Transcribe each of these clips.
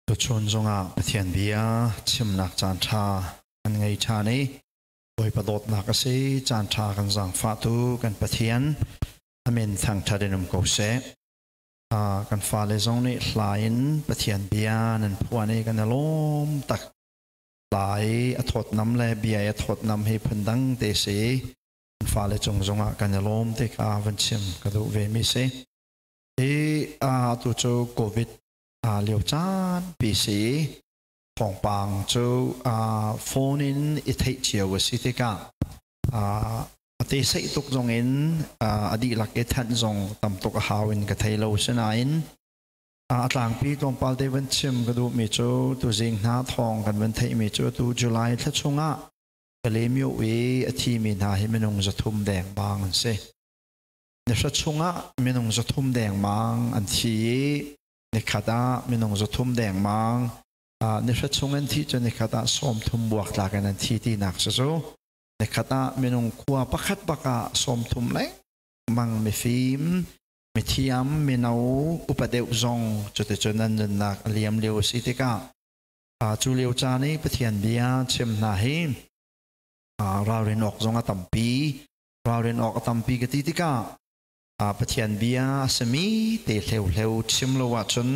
Tuchun zongah Pathian bia chimnak caan ṭha kan ngei ṭhan i Bawipa dawtnak a si. Caan ṭha kan zaangfahtu kan Pathian a min thangṭhat in um ko seh. Kan fale zong nih hla in Pathian bia nan phuan i kan i lawm tak. Hla i a thawtnam le bia i a thawtnam hi phundang te si. Kan fale cung zongah kan i lawm ti kha van chim ka duh ve mi si. Hi atu cu COVID lio caan pi si. Thawngpang cu phone in i theih cio a si tikah a te seih tuk zong in a dihlak i thanh zong tam tuk a hau in ka thei lo. Sinain a tlangpi tlawmpal te van chim ka duhmi cu, tuzing hna thawng kan van theihmi cu tu July thla chungah Kalaymyo i a thimi hna hi minung 300 dengmang an si. Nihra chungah minung 300 dengmang an thi i nikhat ah minung 300 dengmang, nihra chung an thi cu nikhat ah 30 buak tlak in an thi tinak si. Cu nikhat ah minung khua pakhat bak ah 30 lengmang, mifim mithiam, mino, upa deuh zong cuticun an nunnak a liam lio a si tikah, cu lio caan i Pathian bia chim hna hi ralrin awk zong a tampi. Ralrin awk a tampi ka ti tikah, Pathian bia a simi te hleuhleu chim lo ahcun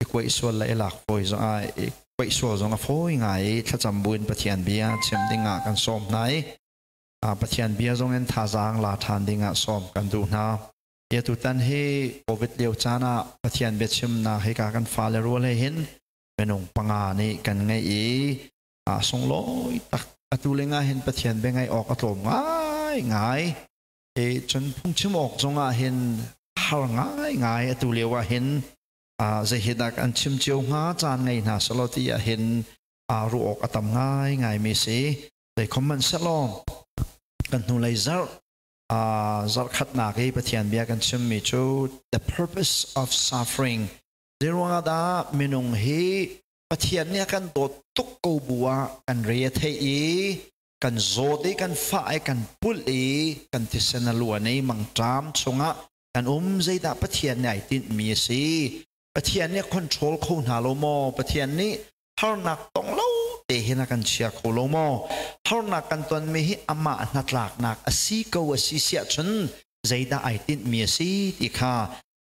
i kuaih sual le i lak fawi zong, i kuaih sual zong a fawi ngai i thlacam buin Pathian bia chim dingah kan sawm hna i Pathian bia zong in thazaang la ṭhan dingah sawm kan duh hna. Hi tutan hi COVID lio caan ah Pathian biachimnak hika kan fale rual he hin minung panga nih kan ngeih i sunglawi tak. Atu lengah hin Pathian bia ngaih awk a tlawm ngai ngai i cun phungchim awk zongah hin har ngai ngai. Atu lio ah hin zei hi dah an chim cio hnga, caan ngei hna selaw ti ah hin ruah awk a tam ngai ngai mi si. Zei khom hmanh selaw, kan hnulei zarh zarh khatnak i Pathian bia kan chimmi cu the purpose of suffering, zeiruangah dah minung hi Pathian nih a kan dawt tuk ko bu ah kan re a theih i kan zawt i kan fah i kan pulh i kan thisen a luan i mangṭam chungah kan um? Zeidah Pathian nih ai tinhmi a si? Pathian nih control kho hna lo maw? Pathian nih harnak tong lo te hin a kan chia kho lo maw? Harnak kan tonmi hi amah hnatlaknak a si ko a si siah cun zeidah ai tinhmi a si ti kha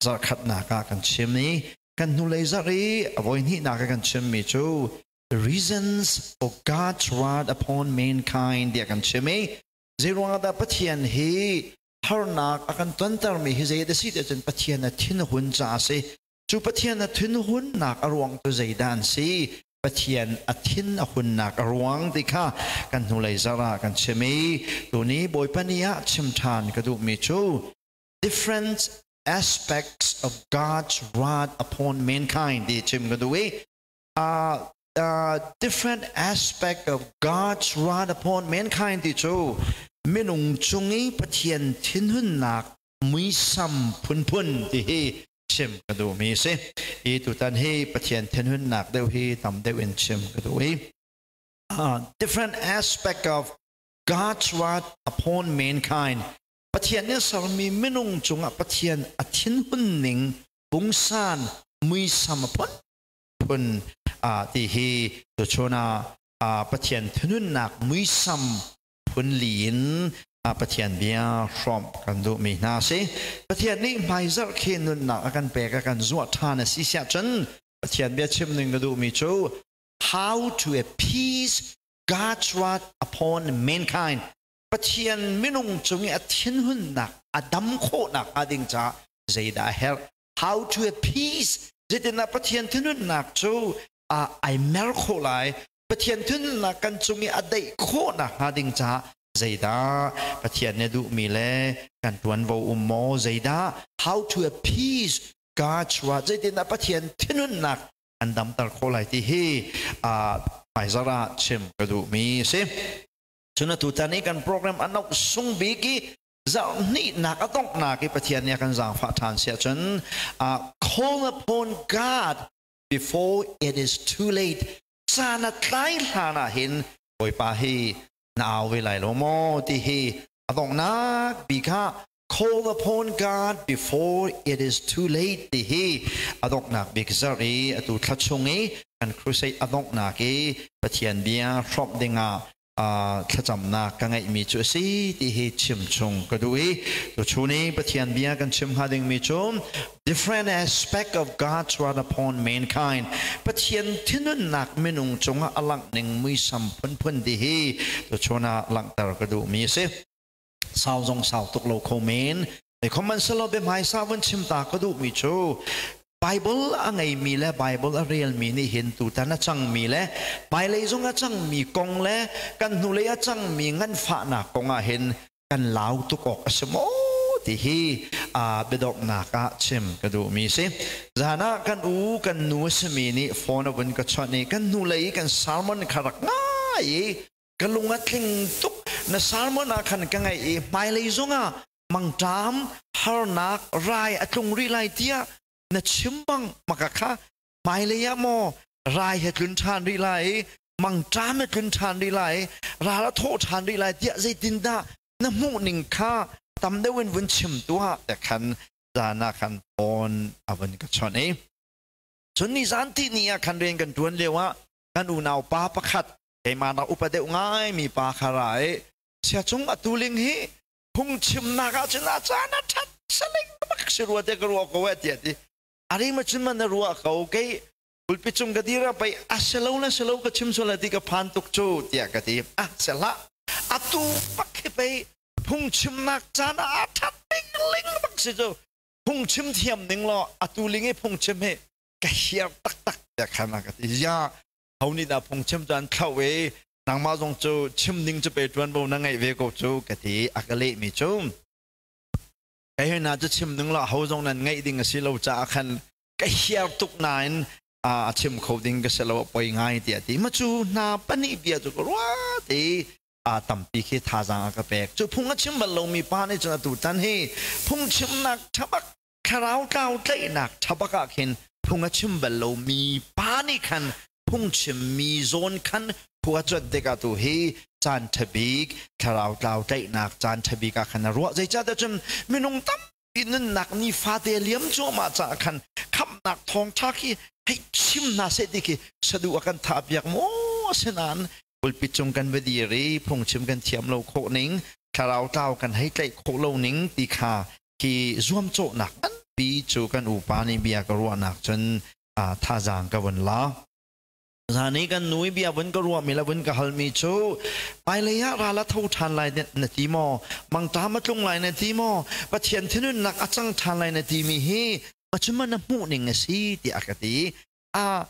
zarhkhatnak ah kan chim i kan hnulei zarh i a voi hnihnak ah kan chimmi cu the reasons for God's wrath upon mankind tiah kan chim i zeiruangah dah Pathian hi harnak a kan tontermi hi zei a si ti cun Pathian a thinhun caah a si. Cu Pathian a thinhunnak a ruang cu zeidah an si, Pathian a thin a hunnak a ruang ti kha kan hnulei zarh ah kan chim i tuni Bawipa ni ah chim ṭhan ka duhmi cu different aspects of God's wrath upon mankind ti chim ka duh i different aspect of God's wrath upon mankind ti cu minung cung i Pathian thinhunnak muisam phunphun ti hi chim ka duhmi a si. Hi tutan hi Pathian thinhunnak deuh hi tam deuh in chim ka duh i different aspect of God's wrath upon mankind, Pathian nih sermi minung cungah Pathian a thinhun ning pungsan muisam a phun phun ti hi tuchun ah Pathian thinhunnak muisam phun li in Pathian bia hrawmh kan duhmi hna si. Pathian nih hmaizarh khi nunnak a kan pek, a kan zuah ṭhan a si siah cun, Pathian bia chim ning ka duhmi cu how to appease God's wrath upon mankind, Pathian minung cung i a thinhunnak a dam khawhnak hnga ding caah zeidah a herh, how to appease, zeitindah Pathian thinhunnak cu ai mer khawh lai, Pathian thinhunnak kan cung i a daih khawhnak hnga ding caah zeidah Pathian nih duhmi le kan tuanvo um maw, zeidah, how to appease God's wrath, zeitindah Pathian thinhunnak an damter khawh lai ti hi hmaizarh ah chim ka duhmi a si. Cun atu tan i kan program a nok sung bik i zarh hnihnak a donghnak i Pathian nih a kan zaangfah ṭhan siah cun call upon God before it is too late, caan a tlai hlan ah hin Bawipa hi na au ve lai lo maw ti hi a donghnak bik ah. Call upon God before it is too late ti hi adonghnak bik zarh i atu thla chung i kan crusade adonghnak i Pathian bia hrawmh dingah thlacamnak ka ngeihmi cu a si ti hi chim chung ka duh i tuchun i Pathian bia kan chim hnga dingmi cu different aspect of God's wrath upon mankind, Pathian thinunnak minung cungah a langh ning muisam phunphun ti hi tuchun ah langhter ka duhmi a si. Sau zong sau tuk lo kho men. Khomman selaw biahmaisa vun chim ta ka duhmi cu Bible a ngeimi le Bible a relmi nih hin tutan a cangmi le hmailei zong a cangmi kong le kan hnulei a cangmi nganfahnak kong ah hin kan lau tuk awk a si maw ti hi biadonghnak ah chim ka duhmi si. Zan ah kan u kan nu a simi nih phone a vun ka chawnh i kan hnulei kan sermon kha rak ngai i ka lung a tling tuk, na sermon ah khan ka ngaih i hmailei zongah mangṭam harnak rai a tlung rih lai tiah na chim bang maka kha hmailei ah maw rai he tlun ṭhan rih lai i mangṭam he tlun ṭhan rih lai i ral a thawh ṭhan rih lai tiah zeitindah na hmuh ning kha tam deuh in vun chim tuah te khan zan ah khan phone a vun ka chawnh i cun ni zan ti ni ah khan rian kan ṭuan lio ah kan unau pa pakhat keimah nak upa deuh ngai mi pa kha ra i sia cung atu ling hi phungchimnak ah cun a caan a ṭhat saling bak si rua te ka ruah ko eh tiah ti ari ma cun man na ruah ko kei pulpi cung ka dir ah pei a selo na selo ka chim sual ti ka phan tuk cu tiah ka ti. A sela atu bak hi pei phungchimnak caan ah a ṭhat ning ling bak si cu, phungchim thiam ning law atu ling i phungchim hi ka hiar taktak tiah khan a ka ti. Ya ho nih dah phungchim cu an thlauh i nangmah zong cu chim ding cu pe ṭuanvo na ngeih ve ko cu ka ti. A ka lehmi cu kei hoi na cu chim ding lo ho zong nan ngeih ding a si lo caah khan ka hiar tuk nain a chim kho ding ka si lo, a poi ngai tiah ti. Ma cu hna pahnih bia cu ka ruat i a tampi khi thazaang a ka pek cu. Phung a chim bal lomi pa nih cun atu tan hi phungchimnak thabak thlarau tlau tlaihnak thabak ah khin phung a chim bal lomi pa nih khan phungchimmi zawn khan khua cuanh tikah tu hi caan ṭha bik thlarau tlau tlaihnak caan ṭha bik ah khan a ruah. Zeicahtiah cun minung tampi nunnak nifate liam cuahmah caah khan khamhnak thawngṭha khi hei chim hna seh ti khi saduh a kan thah piak maw. Asinain pulpit cung kan va dir i phungchim kan thiam lo khawh ning, thlarau tlau kan hei tlaih khawh lo ning ti kha khi zuamcawhnak nganpi cu kan upa nih bia ka ruahnak cun thazaang ka vun la. Zan i kan nu i bia vun ka ruahmi le vun ka halmi cu hmailei ah ral a tho ṭhan lai na ti maw, mangṭam a tlung lai na ti maw, Pathian thinhunnak a cang ṭhan lai na timi hi macun na hmuh ning a si tiah a ka ti. A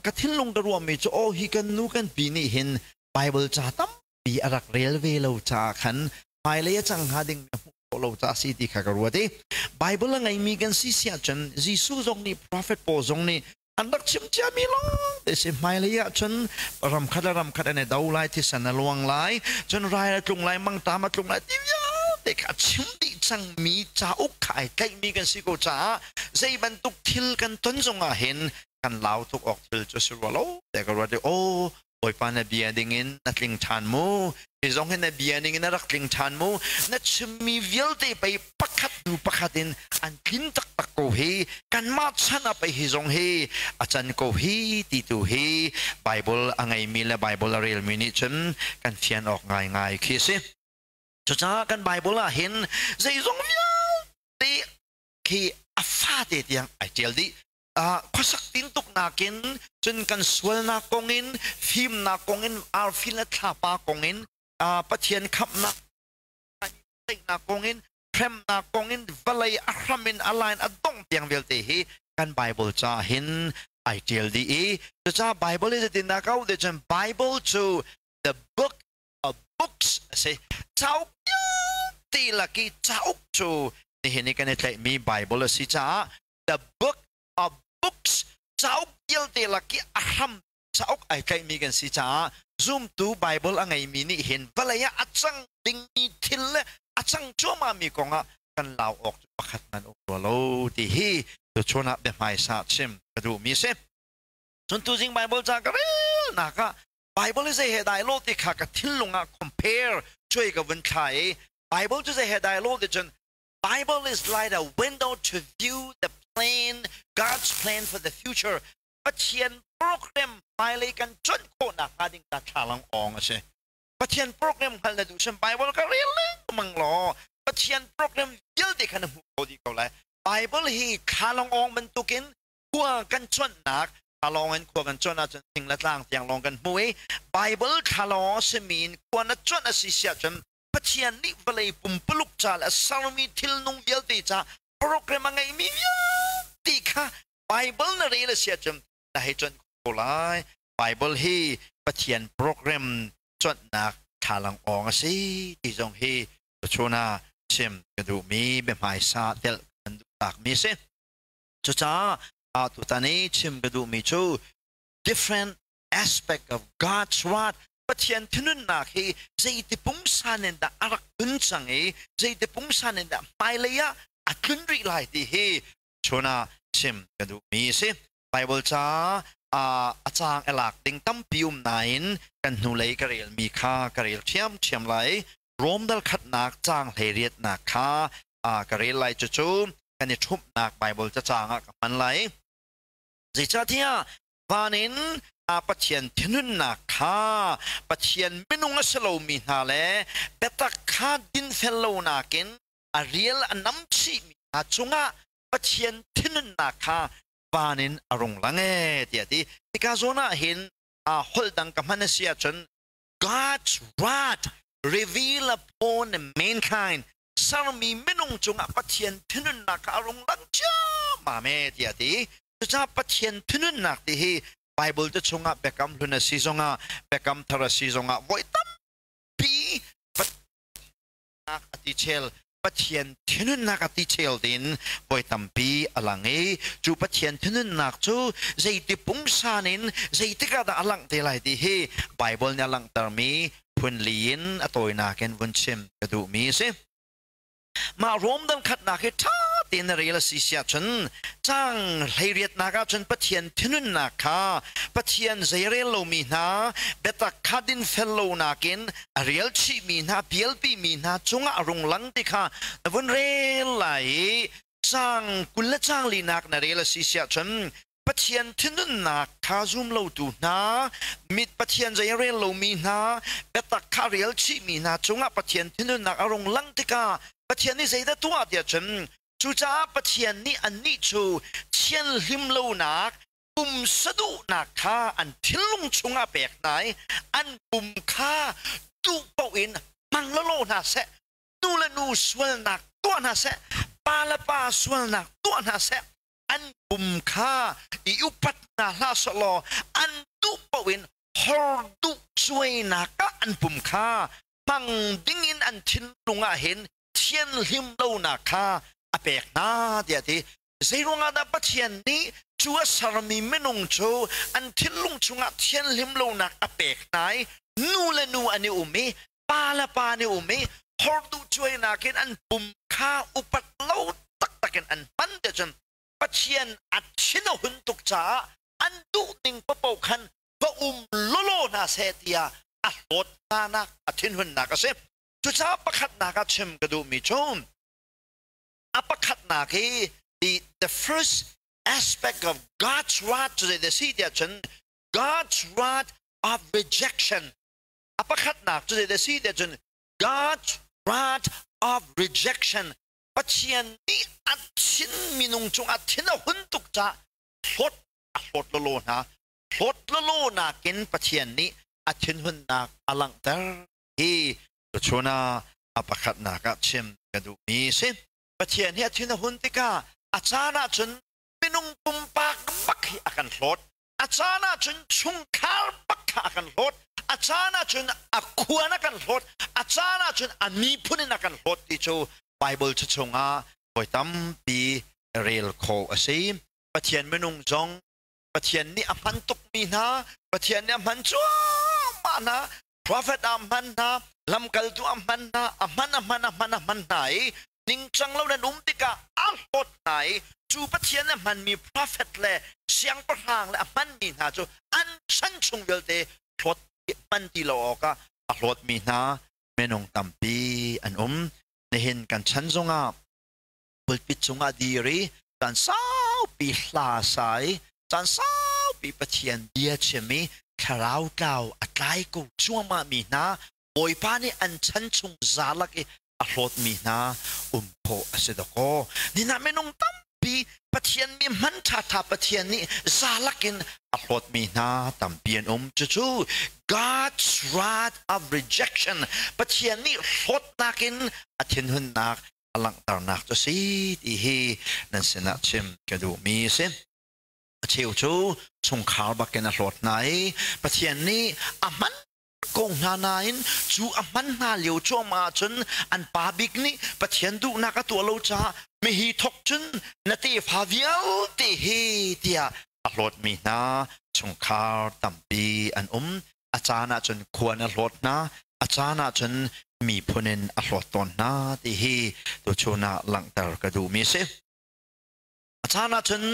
ka thinlung ka ruahmi cu aw hi kan nu kan pi nih hin Bible ca tampi a rak rel ve lo caah khan hmailei a cang hnga ding mi hmuh khawh lo ca si ti kha ka ruat i Bible a ngeimi kan si si ahcun Jesuh zong nih, prophet pawl zong nih an rak chim ciami lawng te si. Hmailei ah cun ram khat le ram khat an i do lai, thisen a luang lai, cun rai a tlung lai, mangtam a tlung lai ti vialte kha a chim dih cangmi cauk kha ai tlaihmi kan si ko caah zei bantuk thil kan ton zongah hin kan lau tuk awk thil cu si rua lo te ka ruat i aw Bawipa, na bia dingin na tling ṭhan mu, hi zong hi na bia ningin na rak tling ṭhan mu, na chimmi vialte pei pakhat hnu pakhat in an tlin taktak ko hi, kanmah chan ah pei hi zong hi a can ko hi ti tu hi Bible a ngeimi le Bible a relmi nih cun kan fian awk ngaingai khi a si. Cucaah kan Bible ah hin zeizong vialte khi a fate tiang ai ṭial dih. Khuasak tintuk nakin cun kan sualnak kong in, fimnak kong in, arfi le thlapa kong in, Pathian khamhnak teinak kong in, hremnak kong in, vawlei a hram in a line a dongh tiang vialte hi kan Bible ca hin ai ṭial dih i cucaah Bible hi zeitindah ka auh ti cun Bible cu the book of books a si. Cauk vialte lak i cauk cu nihin i kan i tlaihmi Bible a si caah the book of books, cauk vialte lak i a hram cauk ai tlaihmi kan si caah zumtu Bible a ngeimi nih hin vawlei ah a cang dingmi thil le a cang cuahmahmi kongah kan lau awk cu pakhat man um rua lo ti hi tuchun ah biahmaisa chim ka duhmi si. Cun tuzing Bible ca ka relnak ah Bible zei he dai lo ti kha ka thinlung ah compare cuai ka vun thla i Bible cu zei he dai lo ti cun Bible is like a window to view the plan, God's plan for the future. Pathian program hmailei kan cuanh khawhnak hnga ding ta thlalang awng a si. Pathian program hngal na duh cun Bible ka rel lengmang law Pathian program vialte kha na hmuh kho dih ko lai. Bible hi thlalang awng bantukin khua kan cuanhnak thlalawng in khua kan cuanh ahcun thing le tlang tiang lawng kan hmu i Bible thlalawng a simi in khua na cuanh a si si ahcun Pathian nih vawlei pumpuluk ca le a sermi thilnung vialte ca program a ngeihmi vialte kha Bible na rel a si ahcun na hei cuanh ko lai. Bible hi Pathian program cuanhnak thlalang awng a si ti zong hi tuchun ah chim ka duhmi biahmaisa telh kan duh takmi a si. Cucaah tutan i chim ka duhmi cu different aspect of God's word Pathian thinunnak hi zeiti pungsan in dah a rak tlun cang i zeiti pungsan in dah hmailei ah a tlun rih lai ti hi chun ah chim ka duhmi a si. Bible ca a caang a lak ding tampi um nain kan hnulei ka relmi kha ka rel ṭhiamṭhiam lai. Rom dal khatnak caang 18nak kha ka rel lai. Cucu kan i ṭhumhnak Bible cacaang ah ka hman lai. Zeicahtiah van in Pathian thinhunnak kha Pathian minung a si lomi hna le biatak kha dinfel lonak in a rial a nam chihmi hna cungah Pathian thinhunnak kha van in a rung lang ee tiah a ti. Hika zawn ah hin holh dang ka hman a si ahcun God's wrath reveal upon mankind, sermi minung cungah Pathian thinhunnak kha a rung lang ciammam ee tiah a ti. Cucaah Pathian thinhunnak ti hi Bible te chungah Biakam Hlun a si zongah Biakam Thar a si zongah voi tampi a ti chel, Pathian thinhunnak a ti chel tiin voi tampi a lang i cu Pathian thinhunnak cu zeiti pungsan in zeitik ah dah a langh te lai ti hi Bible nih a langhtermi phunli in a tawinak in vun chim ka duhmi a si. Mah Rom dang khatnak hi ṭha tein na rel a si si ahcun cang 18nak ahcun Pathian thinhunnak kha Pathian zeirel lomi hna, biatak kha dinfel lonak in a rel chihmi hna, pialpimi hna cungah a rung lang ti kha na vun rel lai i cang 20 le cang 4nak na rel a si si ahcun Pathian thinhunnak kha zum lotu hna, mit Pathian zei a rel lomi hna, biatak kha rel chihmi hna cungah Pathian thinhunnak a rung lang tikah Pathian nih zeidah tuah tiah cun, cucaah Pathian nih annih cu thianhlim lonak pumsa duhnak kha an thinlung chungah pek hna i an pum kha duh paoh in hmang lawlaw hna seh, nu le nu sualnak tuah hna seh, pa le pa sualnak tuah hna seh, an pum kha i upat hna hlah sawhlaw an duh paoh in hor duh cuainak ah an pum kha hmang dingin an thinlung ah hin thianhlim lonak kha a pek hna tiah a ti. Zeiruangah dah Pathian nih cu a sermi minung cu an thinlung chungah thianhlim lonak a pek hna i nu le nu an i um i pa le pa an i um i horduh cuainak in an pum kha upat lo taktak in an hman te cun Pathian a thin a hun tuk caah an duh ning paoh khan va um lawlaw hna seh tiah a hlawt hna nak, a thinhunnak a si. Cucaah pakhatnak ah chim ka duhmi cu a pakhatnak hi the first aspect of God's wrath cu zei si tiah cun God's wrath of rejection. A pakhatnak cu zei si tiah cun God's wrath of rejection. Pathian nih a thin minung cungah thin a hun tuk caah hlawt a hlawt lawlaw hna. Hlawt lawlaw nakin Pathian nih a thinhunnak a langhter hi tuchun ah a pakhatnak ah chim ka duhmi a si. Pathian hi a thin a hun tikah a caan ahcun minung pumpak bak hi a kan hlawt, a caan ahcun chungkhar bak kha a kan hlawt, a caan ahcun a khuan a kan hlawt, a caan ahcun a miphun in a kan hlawt ti cu Bible chungah voi tampi rel khawh a si. Pathian minung zong Pathian nih a hman tukmi hna, Pathian nih a hman cuahmah hna, prophet ah hman hna, lamkaltu a hman hna, a hman, a hman, a hman, a hman hna i ningcang lo nan um tikah a hlawt hna i cu Pathian a hmanmi prophet le siangpahrang le a hmanmi hna cu an chan chung vialte hlawt hman ti lo awkah a hlawtmi hna minung tampi an um. Nihin kan chan zongah Pulpit cungah dir i caan saupi hla sa i caan saupi Pathian bia chim i thlarau tlau a tlai ko cuahmah mi hna, Bawipa nih an chan chung zalak i a hlawtmi hna um khawh a si dawkaw. Nihin ah minung tampi Pathian mi hman ṭhaṭha Pathian nih zalak in a hlawtmi hna tampi an um. Cucu God's wrath of rejection, Pathian nih hlawtnak in a thinhunnak a langhternak cu si ti hi nan sinah chim ka duhmi a si. A cheu cu chungkhar bakin a hlawt hna i Pathian nih a hman ko hna nain cu a hman hna lio cuahmah ahcun an pa bik nih Pathian duhnak a tuah lo caah mihi thok cun na tefa vialte hi tiah a hlawtmi hna chungkhar tampi an um. A caan ahcun khua in a hlawt hna, a caan ahcun miphun in a hlawt tawn hna ti hi tuchun ah langhter ka duhmi a si. A caan ahcun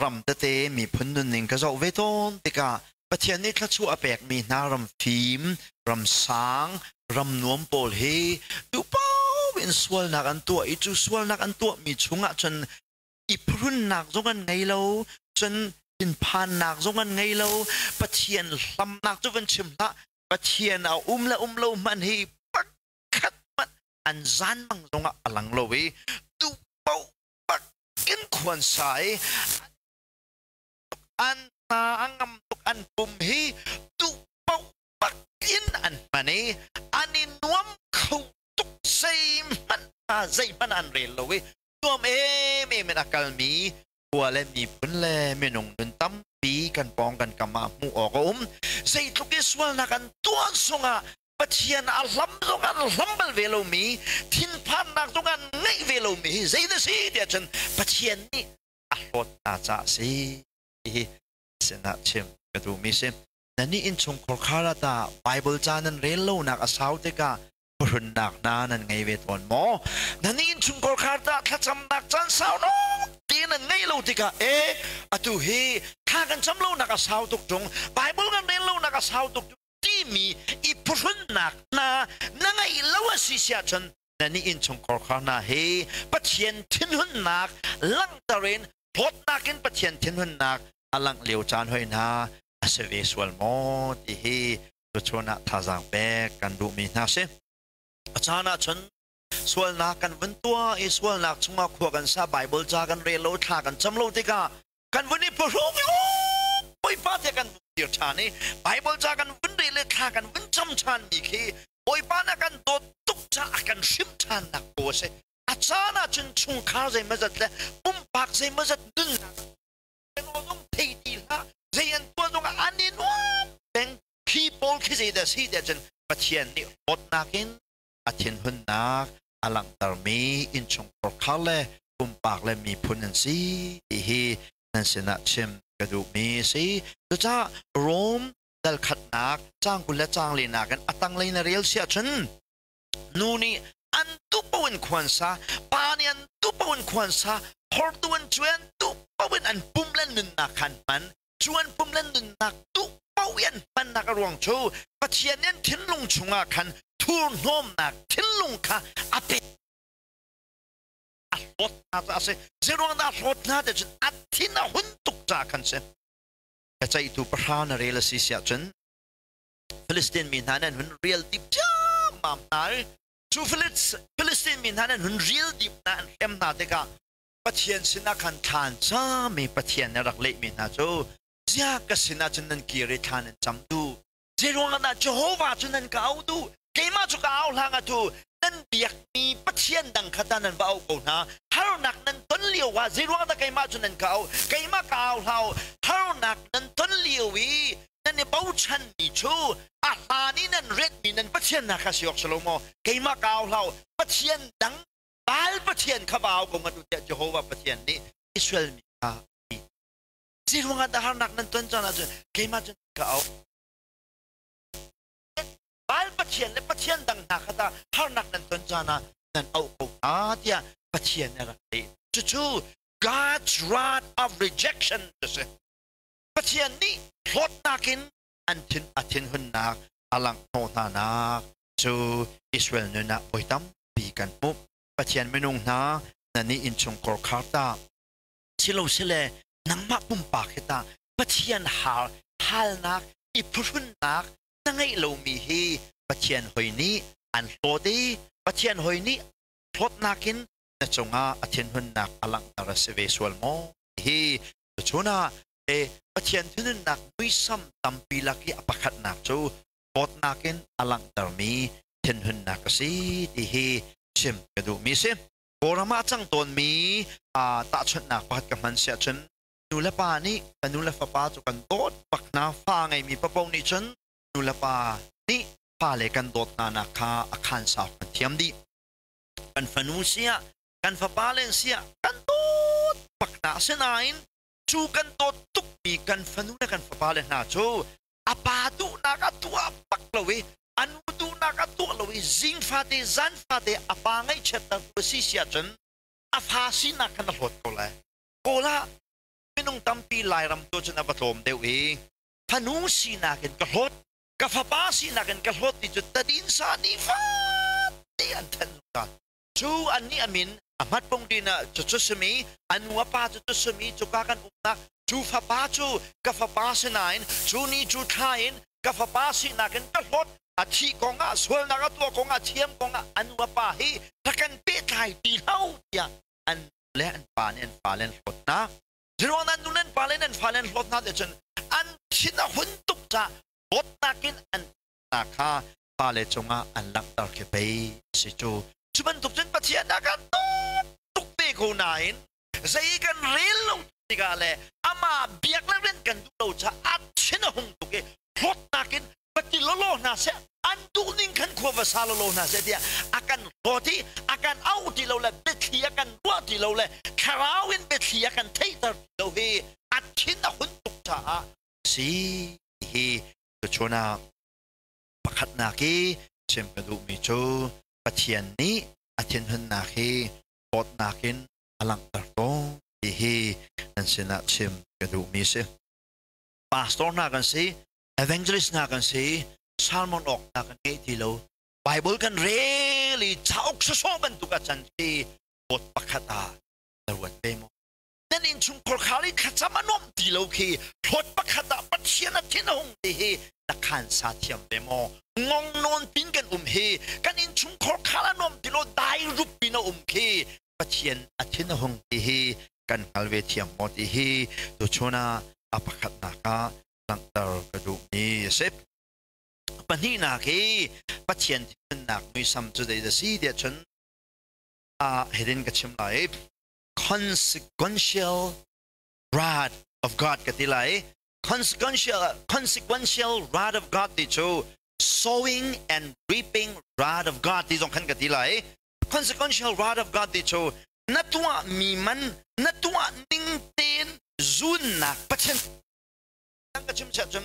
ram tete miphun nunning ka zoh ve tawn tikah Pathian nih thluachuah a pekmi hna ram fim, ram sang, ram nuam pawl hi duhpaoh in sualnak an tuah i cu sualnak an tuahmi chungah cun i phrunnak zong an ngei lo, cun thinphannak zong an ngei lo. Pathian hlamnak cu van chim hlah, Pathian a um le um lo hmanh hi pakhat hmanh an zanmang zongah a lang lo i duh paoh bakin khuan sa i an hna a ngam tuk, an pum hi duh paoh bakin an hman i an i nuam kho tuk, zeihmanh zeihmanh an rel lo i nuam em em in a kalmi khua le miphun le minung nun tampi kan pawng kan kam ah hmuh awk a um. Zeitluk i sualnak an tuah zongah Pathian a hlam zong an hlam bal ve lomi, thinphannak zong an ngeih ve lomi hi zei na si tiah cun Pathian nih a hlawt hna caah si hi sinah chim ka duhmi si. Na nih innchungkhar khar ah tah Bible ca nan rel lonak a sau tikah phuhrunnak hna nan ngei ve tawn maw? Nan innchungkhar khar tah thlacamnak caan sau nawn ti nan ngeih lo tikah, e atu hi thla kan cam lonak a sau tuk ṭung, Bible kan rel lonak a sau tuk timi i phuhrunnak hna na ngeih lo a si siah cun nan i innchungkhar khar hna hi Pathian thinhunnak langhter in hlawtnak in Pathian thinhunnak a langh lio caan hoi hna a si ve sual maw ti hi tuchun ah thazaang pek kan duhmi hna si. A caan ah cun sualnak kan vun tuah i sualnak chungah khua kan sa, Bible ca kan rel lo, thla kan cam lo tikah kan vun i phuhrung i Bawipa te kan vun dir ṭhan i Bible ca kan vun rel le thla kan vun cam ṭhan mi khi Bawipa na kan dawt tuk caah kan hrim ṭhan nak ko a si. A caan ah cun chungkhar zeimawzat le pumpak zeimawzat nunnak zong thei ti hlah, zei an tuah zong ah an i nuam peng khi pawl khi zeidah si tiah cun Pathian nih hlawtnak in a thinhunnak a langhtermi innchungkhar khar le pumpak le miphun an si ti hi nan sinah chim ka duhmi a si. Cucaah Rom dal khatnak caang 20 le caang linak in a tanglei na rel siah cun nu nih an tupo in khuansa, pa nih an tupo in khuansa, hortu an cuan tupo in an pum le nunnak khan hman, cuan pum le nunnak tupo in an hmannak a ruang cu Pathian nih an thinlung chungah khan thurhnawmnak thinlung kha a pe a hlawt hna caah a si. Zeiruang dah a hlawt hna ti cun a thin a hun tuk caah khan si. Biaceihtu pahra na rel a si siah cun Philistine mi hna nih an hun rial dip ciammam hna i cu Philistine mi hna nih an hun rial dip hna, an hrem hna tikah Pathian sinah khan thla an cam i Pathian nih a rak lehmi hna cu, "Ziah ka sinah cun nan kir i thla nan cam duh? Zeiruangah dah Jehovah cu nan ka auh duh? Keimah cu ka au hlah atu nan biakmi pathian dang kha ta nan va auh ko hna. Harnak nan ton lio ah zeiruang dah keimah cu nan ka auh? Keimah ka au hlah u. Harnak nan ton lio i nan i bochanmi cu a hlan i nan retmi nan pathian hna kha si awk si lo maw? Keimah ka au hlah u. Pathian dang Baal pathian kha va au ko ngat u," tiah Jehovah Pathian nih Israel mi kha a ti. Zeiruangah dah harnak nan ton caan ahcun keimah cu ka auh? Baal pathian le pathian dang hna kha tah harnak nan ton caan ah nan auh ko hna, tiah Pathian nih a rak leh. Cucu God's wrath of rejection cu si. Pathian nih hlawtnak in an thin a thinhunnak a langhhnawh hna nak cu Israel nun ah voi tampi kan hmuh. Pathian minung hna. Na nih innchungkhar khar ta silo sile nangmah pumpak hi ta Pathian hal halnak i phuhrunnak na ngeih lomi hi Pathian hoi nih an hlawt i Pathian hoi nih hlawtnak in na cungah a thinhunnak a langhter a si ve sual maw? Hi tuchun ah e Pathian thinhunnak muisam tampi lak i a pakhatnak cu hlawtnak in a langhtermi thinhunnak a si ti hi chim ka duhmi si. Kawlram ah a cang tawnmi tahchunhnak pakhat ka hman siah cun nu le pa nih ka nu le fapa cu kan dawt bak hna. Fa ngeimi papoh nih cun nu le pa nih fale kan dawt hna nak kha a khan sau kan thiam dih. Kan fanu siah kan fapa len siah kan dawt bak hna. Asinain cu kan dawt tukmi kan fanu le kan fapa le hna cu a pa duhnak a tuah bak lo i a nu duhnak a tuah lo i zing fate zan fate a pa ngaihchiatter tu a si siah cun a fa sinak khan a hlawt ko lai. Kawl ah minung tampi Lairam tu cun a va tlawm deuh i fanu sinak in ka hlawt, ka fapa sinak in ka hlawt ti cu tadin sa ni fate an then zungzal. Cu an nih a min a hmat pung din ah cu cu simi a nu a pa cu cu simi cuka kan umnak cu fapa cu ka fapa sinain cu ni cu thla in ka fapa sinak in ka hlawt, a thih kong ah, sualnak a tuah kong ah, thiam kong ah a nu a pa hi rak kan pehtlai ti lo tiah an le an pa nih an fale an hlawt hna. Ziruang an nu le an pa le an fale an hlawt hna te cun an thin a hun tuk caah dawtnak in an hna kha fale cungah an langhter khi pei si cu. Cu bantuk cun Pathian a kan dawt tuk te ko nain zei kan rel lo tikah le amah biak le rian kan duh lo caah a thin a hung tuk i hlawtnak in va ti lawlaw hna seh, an duhning khan khua va sa lawlaw hna seh tiah a kan hlawt i a kan auh ti lo le biathli a kan ruah ti lo le thlarau in biathli a kan theihter ti lo hi a thin a hun tuk caah si hi. Tuchun ah pakhatnak i chim ka duhmi cu Pathian nih a thinhunnak hi dawtnak in a langhter tawn ti hi nan sinah chim ka duhmi si. Pastor hna kan si, evangelist hna kan si, sermon awk hna kan ngei ti lo. Bible kan rel i cauk sawsawh bantuk a can khi bot pakhat ah na ruat ve maw? Nan innchungkhar khar i thlacam a nuamh ti lo khi hlawt pakhat ah Pathian a thin a hung ti hi na khan sa thiam ve maw? Ngong nawn pin kan um hi kan innchungkhar khar a nuam ti lo, dai rup pin a um khi Pathian a thin a hung ti hi kan hngal ve thiam maw ti hi tuchun ah a pakhatnak ah langhter ka duhmi a si. Pahnihnak hi Pathian thinhunnak muisam cu zei a si tiah cun a hidin ka chim lai. Consequential wrath of God ka ti lai. Consequential wrath of God ti cu sowing and reaping wrath of God ti zong khan ka ti lai. Consequential wrath of God ti cu na tuah mi man na tuah ning tein zunnak Pathian ka chim siah cun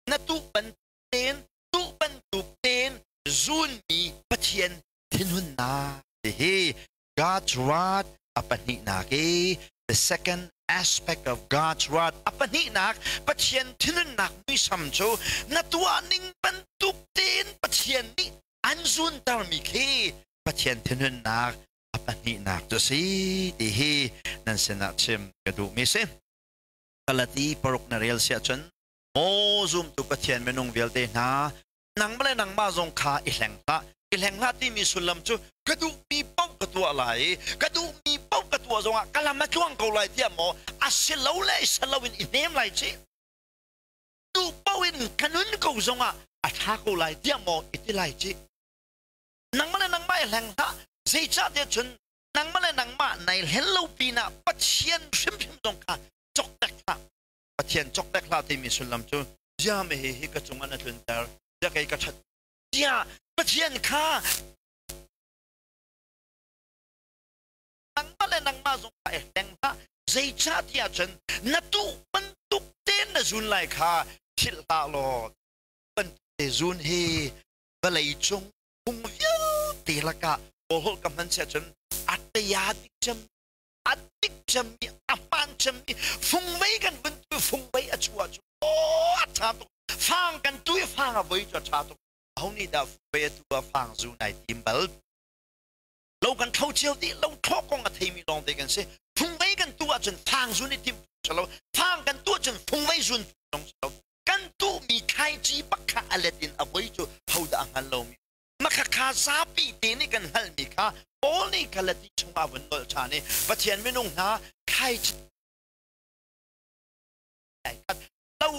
na tuh bantukin tuh bantuk tein zunmi Pathian thinhunnak ti hi God's wrath a pahnihnak i the second aspect of God's wrath a pahnihnak Pathian thinhunnak muisam cu na tuah ning bantuk tein Pathian nih an zuntermi khi Pathian thinhunnak a pahnihnak cu si ti hi nan sinah chim ka duhmi si. Galati 6 na rel siah cun maw zumtu Pathian minung vialte hna, nang le nangmah zong kha i hleng hlah. I hleng hlah timi sullam cu ka duhmi paoh ka tuah lai, ka duhmi paoh ka tuah zongah ka lam a tluang ko lai tiah maw a si lo le si lo in i hnem lai ci, duh paoh in ka nun ko zongah a ṭha ko lai tiah maw i ti lai ci. Nangmah le nangmah i hleng hlah, zeicahtiah cun nangmah le nangmah nai hlen lo pinah Pathian hrimhrim zong kha coktek hlah. Pathian coktek hlah timi sullam cu zia me hi hi ka cungah na tlunter, zia kei ka ṭhat tiah Pathian kha nangmah le nangmah zong kha i hleng hlah, zeicahtiah cun na tuh bantuk tein na zun lai kha philh hlah law. Bantuk te zun hi vawlei cung phung vialte lakah kawlholh ka hman siah cun a taya dik cem, a dik cemmi, a hmaan cemmi fungvei kan vun tu, fungvei a chuah cu a ṭha tuk. Fang kan tu i fang a voi cu a ṭha tuk. Aho nih dah fungvei a tu ah fang zu nai tim bal lo? Lo kan thlo cio dih, lo thlawh kong a theimi lawng te kan si. Fungvei kan tuh ahcun fang zun i timh si lo. Fang kan tuh ahcun fungvei zun zong si lo. Kan tuhmi thlaici bak kha a let in a voi cu hodah a hngal lomi. Makhakha zapi te nih kan hngalhmi kha Paul nih Galati chungah vun nolh ṭhan i Pathian minung hna thlaici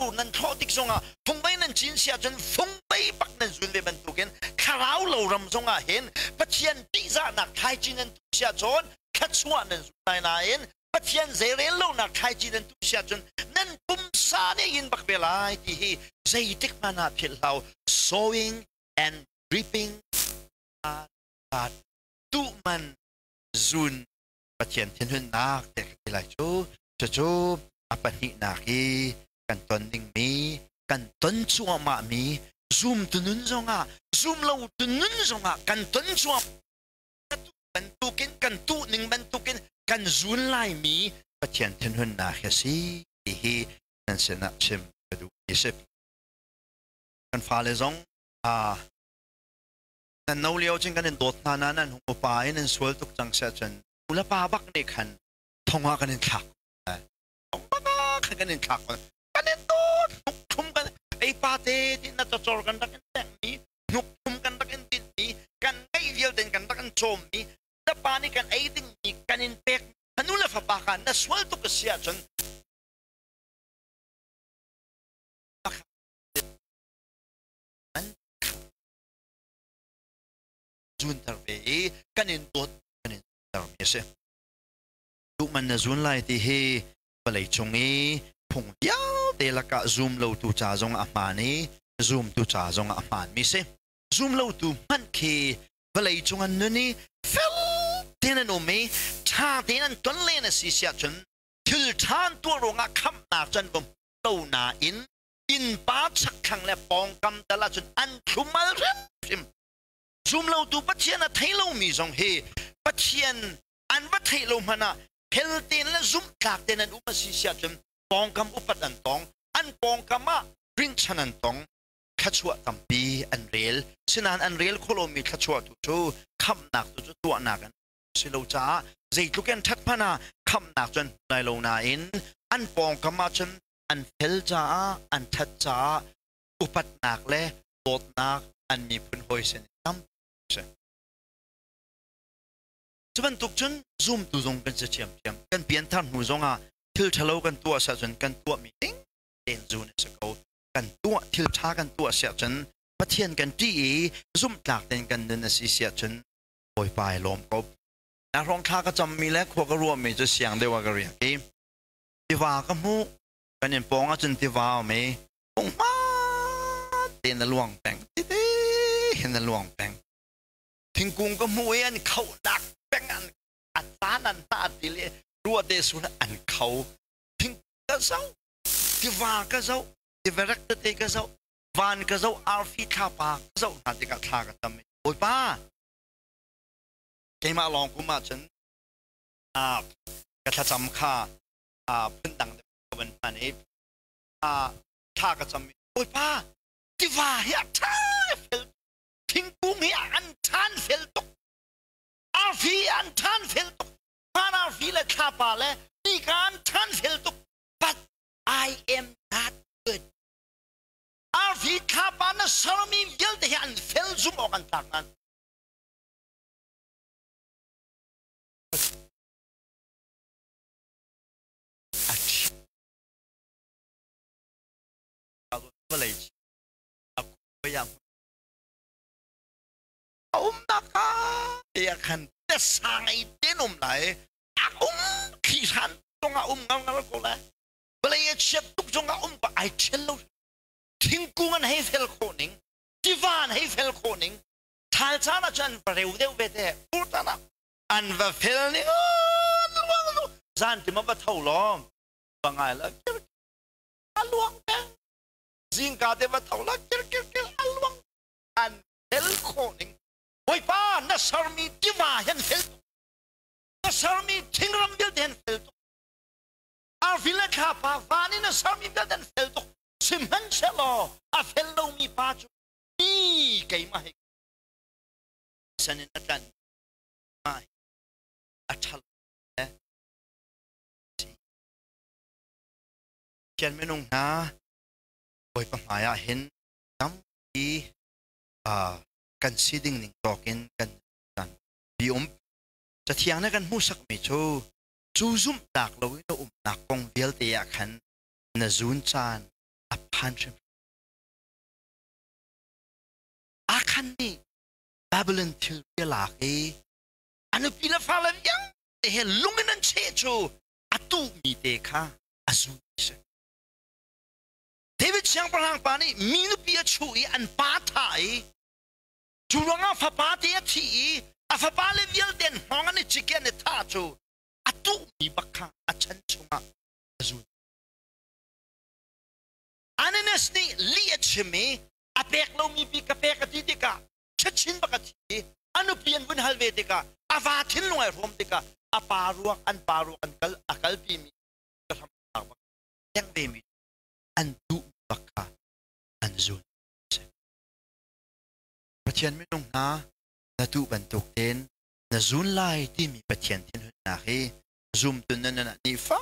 lo nan thlawh tik zongah fungvei nan cin si ahcun fungvei bak nan zun ve bantukin thlarau lo ram zongah hin Pathian ṭihzahnak thlaici nan tuh si ahcun thluachuah nan zun lai nain Pathian zeirel lonak thlaici nan tuh si ahcun nan pumsa nih in bak ve lai ti hi zeitik hmanh ah philh hlah sowing and reaping tuh man zun Pathian thinhunnak te ka ti lai cu. Cucu a pahnihnak i kan ton dingmi, kan ton cuahmahmi zumtu nun zongah, zumlo tu nun zongah kan ton cuah bantukin kan tuh ning bantukin kan zun laimi Pathian thinhunnak hi a si ti hi nan sinah chim ka duh mi si. Kan fale zong nan no lio cun kan in dawt hna na nan hung upa in nan sual tuk cang siah cun nu le pa bak nih khan thong ah kan in thlak thong bak ah khan kan in thlak kan in dawt hnuk thlum kan ei pa te ti na cawcor kan rak in teng mi hnuk thlum kan rak in din mi kan ngeih vialte kan rak in cawm mi na pa nih kan ei ding mi kan in pek nu le fapa kha na sual tuk a si ahcun zunter ve i kan in dawt kan in termi a si. Duh man na zun lai ti hi vawlei cung i phung vialte lakah zum lotu ca zong a hmaan i zumtu ca zong a hmaanmi si. Zum lotu hmanh khi vawlei cung an nun i fel tein an um i ṭha tein an ton len a si siah cun thil ṭha an tuah ruangah khamhnak cu an va hmu lo nain innpa chakthlang le pawngkam tal ahcun an thlumal hrimhrim. Zumlotu Pathian a thei lomi zong hi Pathian an va theih lo hmanh ah fel tein le zumhtlak tein an um a si siah cun pawngkam upat an tong, an pawngkam ah rinchan an tong, thluachuah tampi an rel. Sinain an rel khawh lomi thluachuah tu cu khamhnak tu cu tuahnak an si lo caah zeitluk in ṭhat hmanh ah khamhnak cu an hmu lai lo nain an pawngkam ah cun an fel caah an ṭhat caah upatnak le dawtnak an miphun hawi sin tam si. Cu bantuk cun zumtu zong kan si ṭhiamṭhiam. Kan pianthar hnu zongah thil ṭhalo kan tuah si ahcun kan tuahmi ding tein zun a si ko. Kan tuah thil ṭha kan tuah si ahcun Pathian kan ṭih i zumhtlak tein kan nun a si si ahcun Bawipa i lawm ko. Na hrawng thla ka cammi le khua ka ruahmi cu siang deuh ah ka riak i tiva ka hmuh kan inn pawng ahcun tiva a um i Punghman tein a luang peng. Titi hin a luang peng. Thingkung ka hmuh i an khohnak peng an a caan an hna ti le rua te sun an kho. Thing ka zoh, tiva ka zoh, tiverek tete ka zoh, van ka zoh, arfi thlapa ka zoh hna tikah thla ka tam. Bawipa, keimah lawng kum ahcun ka thlacam kha phundang deuh van hman i thla ka cam i Bawipa tiva hi a ṭha fel thingkung hi an ṭhan fel tuk arfi an ṭhan fel tuk van arfi le thlapa le nika an ṭhan fel tuk but I am not good arfi thlapa na sermi vialte hi an fel zum awk an tlak nan vawlei a umnak ka te ah khan te sang ei ten um lai a um khi hran tong a um ngal ngal ko lai vawlei a chiat tuk zong a um ko ai thial lo thingkung an hei fel khawh ning tiva an hei fel khawh ning thal caan ah cun an va reu deuh ve te purtan ah an va fel ning luang lu zan ti ma va tho lawm va ngai la kir a luang peng zingka te va tho la kir kir kir a luang an fel khawh ning Bawipa na sermi tiva hen fel tuk na sermi thingram vialte hen fel tuk arfi le thlapa van in na sermi vialte hen fel tuk sihmanhsehlaw a fel lomi pa cu mi keimah he san in a tlan. Mah a ṭhalo le si. Pathian minung hna Bawipa hmai ah hin tampi kan si ding ning tawk in kan kan bi um. Cathiang nih kan hmuhsakmi cu cu zumhnak loin na umnak kong vialte ah khan na zun caan a phan hrim. Akhan nih Babylon thilri a lak i a nupi le fale vialte he lung in an cheh cu a tuhmi te kha a zun si. David siangpahrang pa nih mi nupi a chuh i an pa thah i cu ruangah fapa te a thi i a fapa le vialte an hngawng an i cik i an i thah cu a tuhmi bak kha a chan chungah a zun. Ananias nih lih a chim i a pek lomi pi ka pek a ti tikah chachin bak a thi i a nupi an vun hal ve tikah a va thinlung ai hrawm tikah a pa ruak an pa ruak an kal a kalpi mi ka hram bak teng ve mi an duh bak kha an zun. Pathian minung hna, na duh bantuk tein na zun lai timi Pathian thinhunnak hi zumtu nan nih fa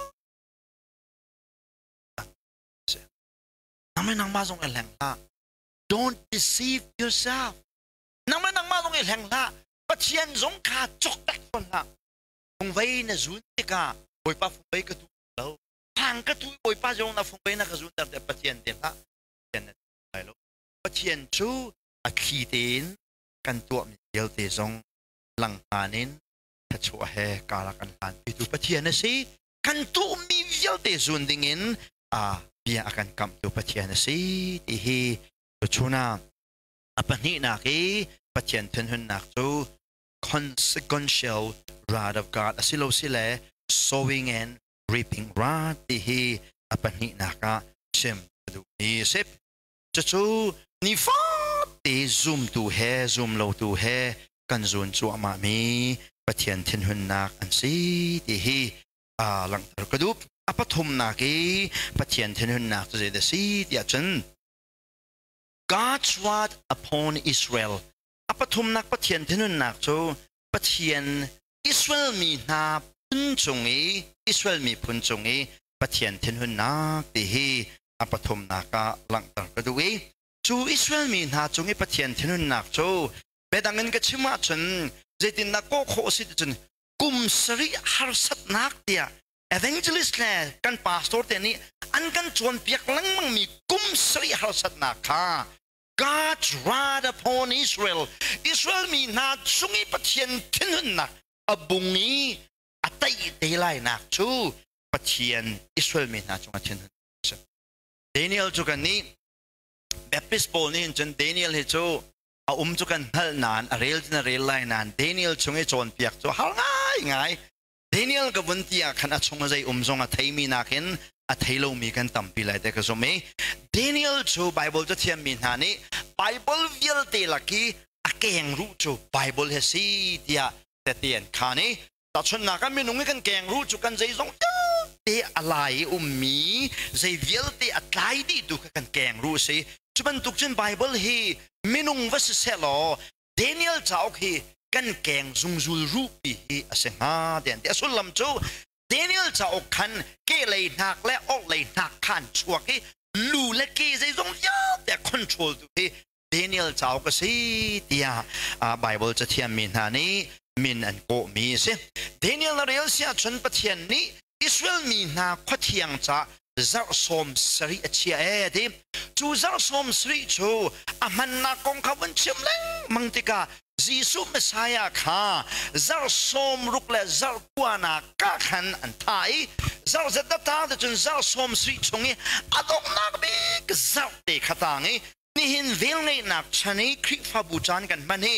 nangmah nangmah zong i hleng hlah. Don't deceive yourself. Nangmah nangmah zong i hleng hlah. Pathian zong kha cok tak fawn hlah. Fungvei na zun tikah Bawipa, fungvei ka tu lo, phang ka tu, Bawipa zong na fungvei na ka zun ter te Pathian te hlah. Pathian na lai lo. Pathian cu a thli tein kan tuahmi vialte zong langhngan in thluachuah he kalak an hlan pitu Pathian a si. Kan tuhmi vialte zun dingin a bia a kan kamhtu Pathian a si ti hi tuchun ah a pahnihnak i Pathian thinhunnak cu consequential wrath of God a si lo si le sowing and reaping wrath ti hi a pahnihnak ah chim ka duhmi a si. Cucu nifate zumtu he zumlotu he kan zun cuahmahmi Pathian thinhunnak an si ti hi langhter ka duh. A pathumnak i Pathian thinhunnak cu zeidah a si tiah cun God's wrath upon Israel. A pathumnak Pathian thinhunnak cu Pathian Israel mi hna phun cung i Israel miphun cung i Pathian thinhunnak ti hi a pathumnak ah langhter ka duh i cu Israel mi hna cung i Pathian thinhunnak cu biadang in ka chim ahcun zeitindah kawh khawh a si ti cun kum sarih harsatnak tiah evangelist le kan pastor te nih an kan cawnpiak lengmangmi kum sarih harsatnak kha God's wrath upon Israel, Israel mi hna cung i Pathian thinhunnak a bung i a taih te lainak cu Pathian Israel mi hna cungah thinhun. Daniel cu kan nih Baptist pawl nih cun Daniel hi cu a um cu kan hngalh nain a rel cun a rel lai nain Daniel chung i cawnpiak cu har ngai ngai. Daniel ka vun ti ah khan a chung a zei um zong a theimi nakin a thei lomi kan tampi lai te ka zum i Daniel cu Bible cathiammi hna nih Bible vialte lak i a keng ruh cu Bible he si tiah tete an khaan i tahchunhnak ah minung i kan keng ruh cu kan zeizong vialte a lai i ummi zei vialte a tlai dih tu kha kan keng ruh a si. Cu bantuk cun Bible hi minung va si seh law Daniel cauk hi kan keng zungzul ruhpi hi a si hnga tiah an ti. A sullam cu Daniel cauk khan ke lei hnak le orh lei hnak khan chuak i lu le ke zeizong vialte control tu hi Daniel cauk a si tiah Bible cathiammi hna nih min an kawhmi a si. Daniel na rel si ahcun Pathian nih Israel mi hna khuathiang ca zarh 70 a chia ee ti. Cu zarh 70 cu a hmannak kong kha vun chim lengmang tikah Jesuh Messiah kha zarh 60 le zarh kuanak ka khan an thah i zarh zet na tang te cun zarh 70 chung i a donghnak bik zarh te kha tang i nihin velngeihnak chan i Khrihfabu caan kan hman hi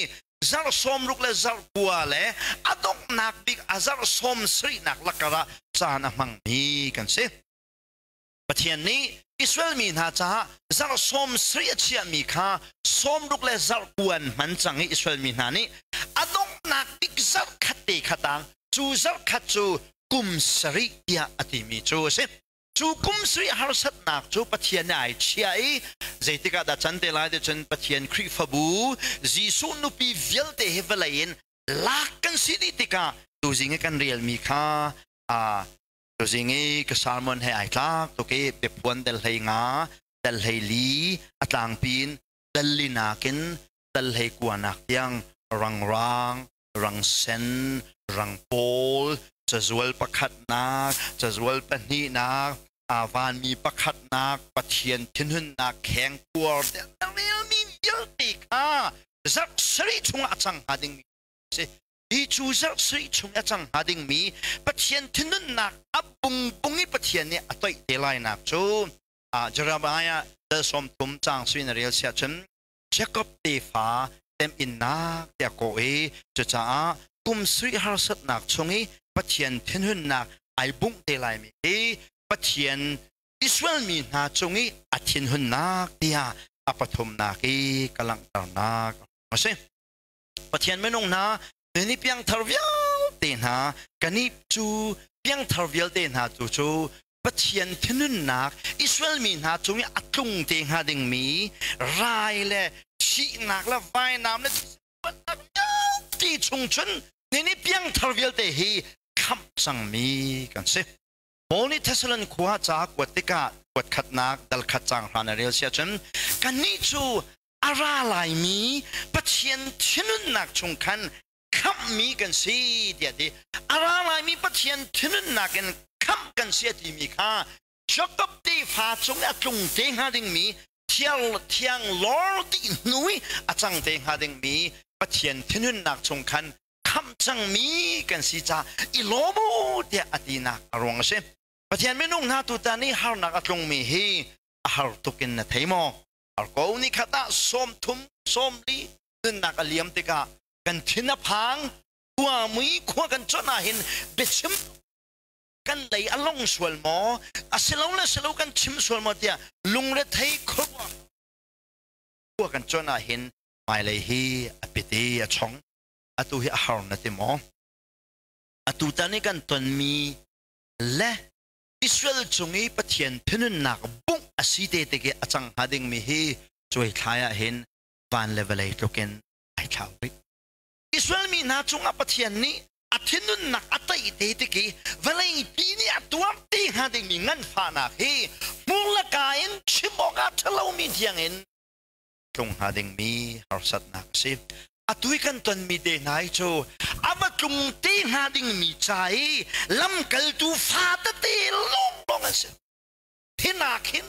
zarh 60 le zarh kua le a donghnak bik a zarh 70nak lakar ah caan a hmangmi kan si. Pathian nih Israel mi hna caah zarh 70 a chiahmi kha 60 le zarh kua an hman cang i Israel mi hna nih a donghnak bik zarh khat te kha tang cu zarh khat cu kum sarih tiah a timi cu a si. Cu kum sarih harsatnak cu Pathian nih ai chia i zeitik ah dah can te lai ti cun Pathian Khrihfabu Jesuh nupi vialte hi vawlei in Lak kan si dih tikah tuzing i kan relmi kha a tuzing i ka sermon he ai tlak tuk i biaphuan del hlei nga del hlei li a tlangpi in dal li nakin dal hlei kua nak tiang rangrang rangsen rangpawl cazual pakhatnak cazual pahnihnak vanmi pakhatnak Pathian thinhunnak khengkuar relmi vialte kha zarh sarih chungah a cang hnga dingmi si. Hi cu zarh sarih chung a cang hnga dingmi Pathian thinhunnak a bungbung i Pathian nih a toih te lainak cu Jeremiah dal 30 caang sui na rel siah cun Jacob tefa temhinnak tiah kawh i cucaah kum sarih harsatnak chung i Pathian thinhunnak ai bungh te laimi hi Pathian Israel mi hna cung i a thinhunnak tiah a pathumnak i ka langhternak a si. Pathian minung hna ni piangthar vialte hna kanih cu piangthar vialte hna tu cu Pathian thinhunnak Israel mi hna cung i a tlung te hnga dingmi rai le thihnak le vainam le vialte chung cun nini piangthar vialte hi khamh cangmi kan si. Paul nih Thessalon khua ca kuat tikah kuat khatnak dal khat cang hlan a rel sia cun kannih cu a ra laimi Pathian thinhunnak chung khan khamhmi kan si tiah ti. A ra laimi Pathian thinhunnak in khamh kan si a timi kha Jacob tefa cung i a tlung te hnga dingmi thiang thiang lor dih hnu i a cang te hnga dingmi Pathian thinhunnak chung khan khamh cangmi kan si ca i lawm u tiah a tinak a ruang a si. Pathian minung hna tutan i harnak a tlungmi hi a har tuk in na thei maw? Har ko ni khat ah 30 40 nunnak a liam tikah kan thin a phang. Khua mui khua kan chawnh ah hin biachim kan lei a long sual maw, a si lo le si lo kan chim sual maw tiah lungrethei khuaruah khua kan chawnh ah hin hmailei hi a pit i a chong. Atu hi a har na ti maw? Atu tan i kan tonmi le Israel cung i Pathian thinunnak bungh a si te tik i a cang hnga dingmi hi cuai thlai ah hin van le vawlei tlukin ai thlau rih. Israel mi hna cungah Pathian nih a thinunnak a taih te tik i vawlei pi nih a tuar te hnga dingmi nganfahnak hi hmur le ka in chim awk ah ṭhalomi tiangin tlung hnga dingmi harsatnak a si. Atu i kan tonmi te hna hi cu a va tlung te hnga dingmi ca i lamkaltu fa tete lawnglawng an si. Hinak hin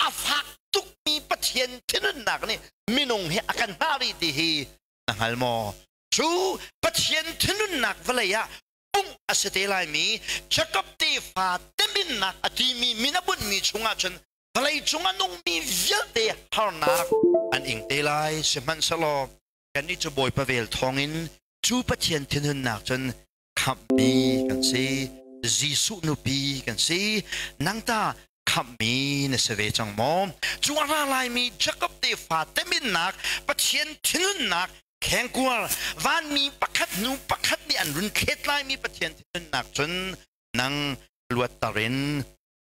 a fak tukmi Pathian thinunnak nih minung hi a kan hngah rih ti hi na hngal maw? Cu Pathian thinunnak vawlei ah pumh a si te laimi Jacob tefa teminnak a timi min a bunhmi chungah cun vawlei cung a nungmi vialte harnak an ing te lai. Sihmanhsehlaw kannih cu Bawipa vel thawngin cu Pathian thinhunnak cun khamhmi kan si. Jesuh nupi kan si. Nang ta khamhmi na si ve cang maw? Cu a ra laimi Jacob tefa teminnak Pathian thinhunnak khengkuar vanmi pakhat hnu pakhat nih an run thlet laimi Pathian thinhunnak cun nang luatter in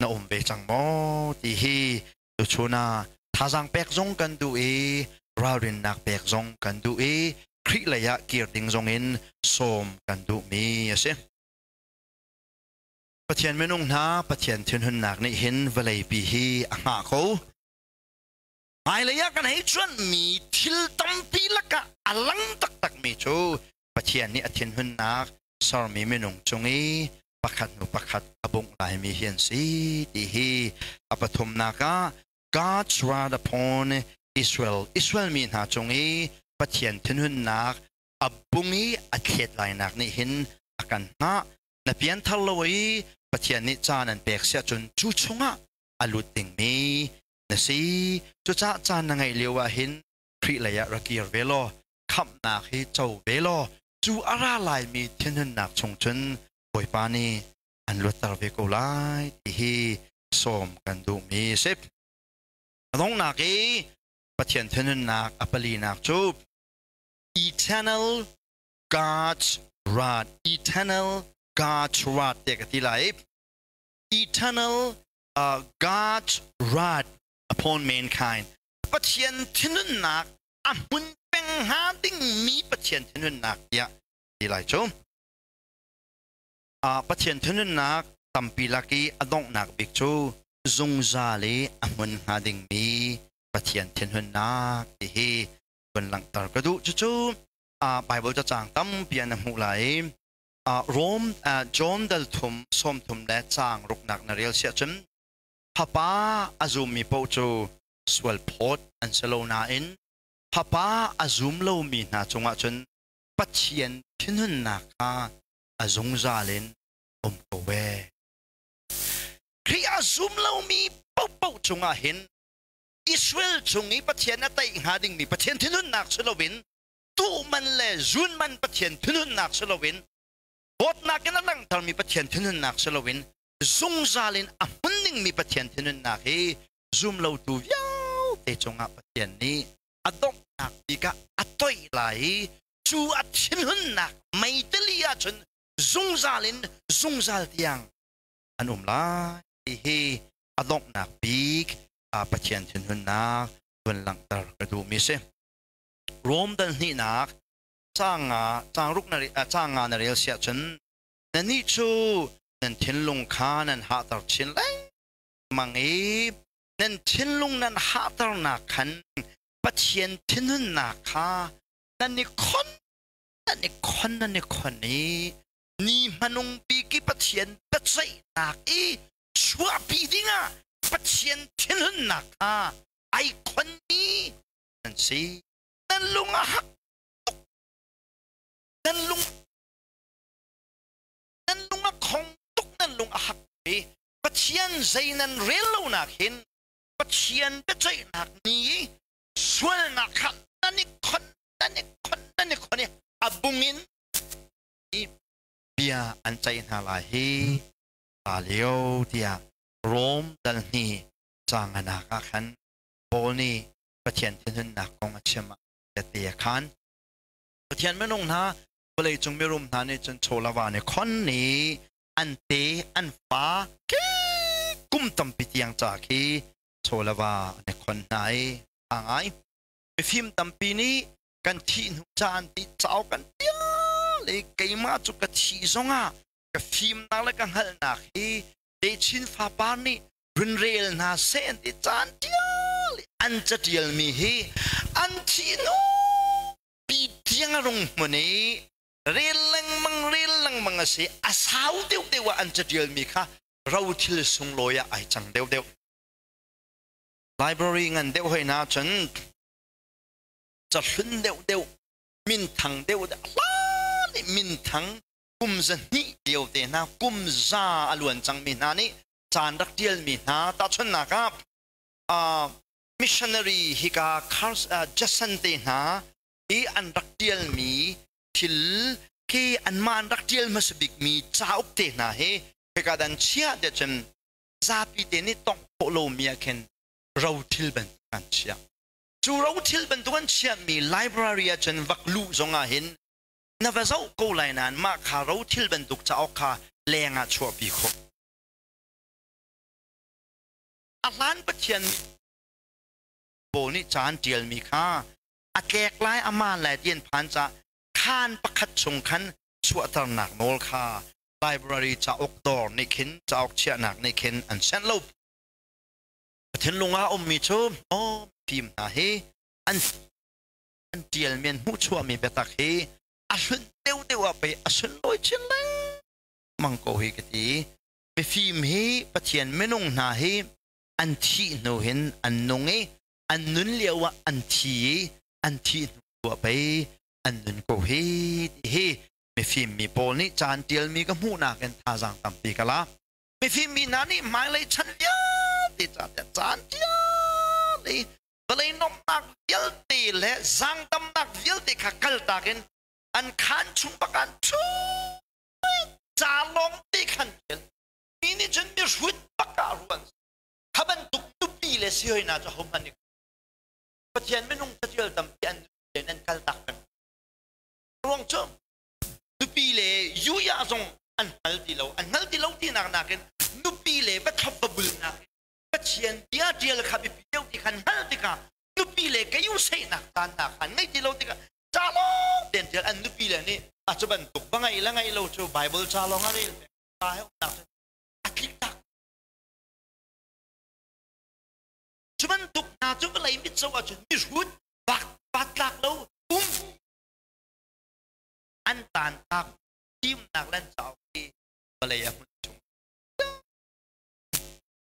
na um ve cang maw ti hi tuchun ah thazaang pek zong kan duh i ralrinnak pek zong kan duh i Khrih lei ah kir ding zong in sawm kan duhmi a si. Pathian minung hna, Pathian thinhunnak nih hin vawleipi hi a hngah ko. Hmailei ah kan hei cuanhmi thil tampi lakah a lang taktakmi cu Pathian nih a thinhunnak sermi minung cung i pakhat hnu pakhat a bungh laimi hi an si ti hi a pathumnak ah God's wrath upon Israel, Israel mi hna cung i Pathian thinhunnak a bung i a thlet lainak nih hin a kan hngah. Na pianthar lo i Pathian nih caan an pek siah cun cu chungah a lut dingmi na si. Cucaah caan na ngeih lio ah hin Khrih lei ah ra kir ve law khamhnak hi co ve law cu a ra laimi thinhunnak chung cun Bawipa nih an luatter ve ko lai ti hi sawm kan duhmi a si. A donghnak i Pathian thinhunnak a palinak cu eternal God's wrath, eternal God's wrath tiah ka ti lai. Eternal God's wrath upon mankind. Pathian thinhunnak a hmun peng hnga dingmi Pathian thinhunnak tiah. ti lai cu. Pathian thinhunnak tampi lak i a donghnak bik cu zungzal i a hmun hnga dingmi Pathian thinhunnak ti hi vun langhter ka duh. Cucu Bible cacang tampi an hmuh lai i Rom John dal thum sawm thum le caang ruknak na rel siah cun Fapa a zummi paoh cu sual phawt an si lo nain Fapa a zum lomi hna cungah cun Pathian thinhunnak kha a zungzal in um ko ve. Khrih a zum lomi paohpaoh cungah hin Israel chung i Pathian a taih hnga dingmi Pathian thinhunnak si loin tuh man le zun man Pathian thinhunnak si loin dawtnak in a langhtermi Pathian thinhunnak si loin zungzal in a hmun dingmi Pathian thinhunnak hi zum lotu vialte cungah Pathian nih a donghnak bik ah a toih lai i cu a thinhunnak meiteli ahcun zungzal in zungzal tiang an um lai ti hi a donghnak bik Pathian thinhunnak vun langhter ka duhmi si. Rom dal hnihnak caang nga caang ruk na caang nga na rel siah cun nannih cu nan thinlung kha nan hahter chin lengmang i nan thinlung nan hahternak khan Pathian thinhunnak kha nan i khon nan i khon nan i khon i ni hmanung bik i Pathian biaceihnak i chuahpi dingah Pathian thinhunnak kha ai khonmi nan si. Nan lung a hak tuk. Nan lung nan lung a khong tuk nan lung a hak i Pathian zei nan rel lonak hin Pathian biaceihnak ni i sualnak kha nan i khon nan i khon nan i khon i a bung in bia an ceih hna lai hi ta lio tiah Rom dal hnih caanganak ah khan Paul nih Pathian thinhunnak kong a chim ah tete a khan. Pathian minung hna vawlei cung mirum hna nih cun chawlava nih khon ni an te an fa kum tampi tiang ca khi chawlava an i khon hna i a ngai. Mifim tampi nih kan thih hnu caan ti cauk kan tial i keimah cu ka thih zongah ka fimnak le ka hngalhnak hi techin fapar nih run rel hna seh an ti caan tial i an catialmi hi an thih hnu pi tiang a rung hmun i rel lengmang rel lengmang a si a sau deuh deuh ah an catialmi kha rothil sunglawi ah ai cang deuh deuh. Library ngan deuh hoi na cun cahlun deuh deuh minthang deuh hlan i minthang kum zahnih lio te hna kum za a luan cangmi hna nih caan rak ṭialmi hna tahchunhnak ah missionary hika Jason te hna i an rak ṭialmi thil khi anmah an rak ṭial hmasa bikmi cauk te hna hi hika dan chia te cun zapi te nih tongh khawh lomi ah khin rothil bantuk an chiah. Cu rothil bantuk an chiahmi library ah cun vak luh zongah hin na va zoh ko lai nain mah kha rothil bantuk cauk kha leng ah chuahpi khawh. A hlan Pathian pawl nih ca an ṭialmi kha a tlek lai a maan lai ti an phan caah khaan pakhat chung khan chuahternak nawl kha library cauk dawr nih khin cauk chiahnak nih khin an senh lo. Thinlung ah a ummi cu aw fim hna hi an an ṭialmi an hmuhchuahmi biatak hi a hlunh deuhdeuh ah pei a sunlawi chin lengmang ko hi ka ti. Mifim hi Pathian minung hna hi an thih hnu hin an nung i an nun lio ah an thi i an thih hnu ah pei an nun ko hi ti hi mifim mi pawl nih caan ṭialmi ka hmuhnak in thazaang tampi ka la. Mifim mi hna nih hmailei chan vialte ca tiah caan ṭial i vawlei nuamhnak vialte le zaangdamnak vialte kha kaltak in an khaan chung bak an ṭhu ca lawng te khan ṭial. Mi nih cun mihrut bak ah ruan kha bantuk nupi le si hoi hna cu hohmanh nih Pathian minung catial tampi an nupi an kaltak peng. Ruang cu nupi le yuya zong an hngal ti lo an hngal ti lo tinak nakin nupi le va thlop va bulnak Pathian bia ṭial kha biapi deuh ti khan hngal tikah nupi le ka yu sehnak caan hna khan ngei ti lo tikah ca lawng tein ṭial an nupi le nih A cu bantuk va ngaih le ngaih lo cu Bible ca lawng a rel pa he umnak cu a tlik tak. Cu bantuk hna cu vawlei mit zoh ahcun mihrut bak patlak lo um an tan tak fimnak le an cauk hi vawlei a hmun chung